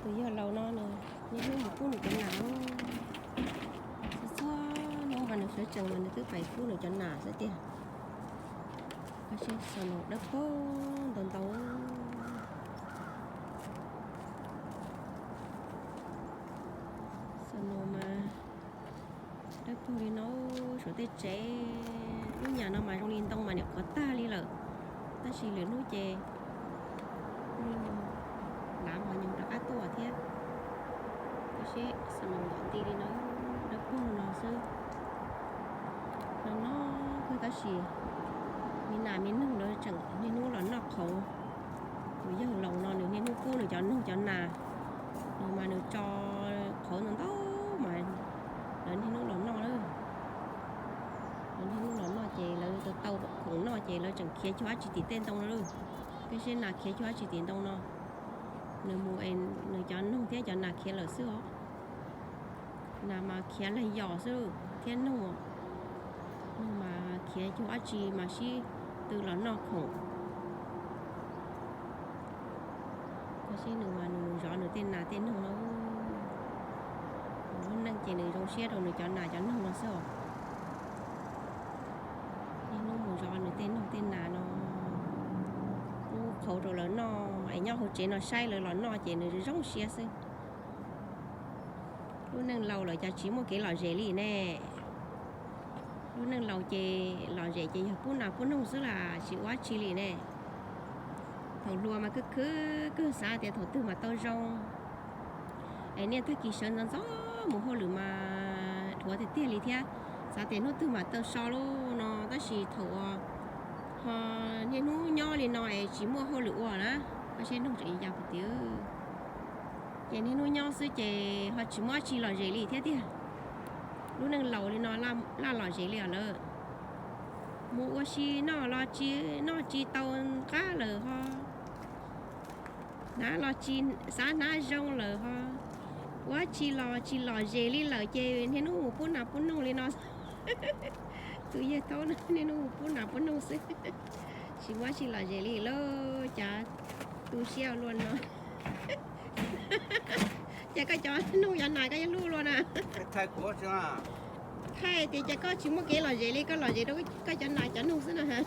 Tus yawg laus no nws niaj hnub mus pub nws cov nas, txhua txhua hnub mas nws sawv tsees mas nws twb pais pub nws cov nas xwb tiag. Koj saib Snow dawb paug ntau ntau. Snow mas dawb paug li no, suav tej tsev lub nyam no mas zoo li ntoo mas nyuam qhuav tag li lawm, tab sis lwm hnub ces lav mos nyoos rov qab tuaj thiab. Koj saib Snow ntom nti li no, dawb paug no xwb. No no kawg tab sis me nas me noog lawv tseem niaj hnub los noj qhauv. Tus yawg laus no nws niaj hnub pub nws cov noog cov nas, nws mas nws tso qhauv ntau ntau mas lawv niaj hnub los noj lawm. Lawv niaj hnub los noj ces lawv tau tau khoom noj ces lawv tseem khiav cuag dab tsi tim tej ntoo no lawm. Koj saib nas khiav cuag dab tsi tim ntoo no. Nws mus es nws cov noog thiab cov nas khiav lawm xwb os. Nas mas khiav laig yos xwb thiab noog, noog mas khiav cuag dab tsi mas sib tw los noj khoom. Koj saib nws mas nws mus zov nws tej nas tej noog no. Lub neej ces nws zoo siab rau nws cov nas cov noog no xwb os. Niaj hnub mus zov nws tej noog tej nas no, pub qhauv rau lawv noj es nyob hauv tsev no saib lawv los noj ces nws zoo siab xwb. Lub neej laus lawm cas tsis muaj kev lom zem li ne. Lub neej laus ces lom zem ces yog pub nas pub noog xwb las tsis ua dab tsi li ne. Thaum hluas mas kawg kawg kawg xav tias thaum twg mas tau zoo. Es niaj tag kis sawv ntxov ntxov mus hauj lwm mas dhuav tiag tiag li thiab, xav tias hnub twg mas tau so lauj no, tab sis thaum uas ho niaj hnub nyob li no es tsis muaj hauj lwm ua na, koj saib noog tseem ya puas tiav. Ces niaj hnub nyob xwb ces ho tsis muaj dab tsi lom zem li thiab tiag. Lub neej laus li no laj lom zem li os lawm. Mus ua si noj los tsis noj tsis tau qab lawm ho, hnav los tsis xav hnav zoo lawm ho, ua dab tsi los tsis lom zem li lawm ces niaj hnub mus pub nas pub noog li no. Tus yawg thaub no niaj hnub mus pub nas pub noog xwb, tsis muaj dab tsi lom zem li lauj, cas tu siab ua luaj no. Ces koj cov noog cov nas koj yuav hlub luaj na. Thaij tias ces koj tsis muaj kev lom zem li, koj lom zem rau koj cov nas cov noog xwb na.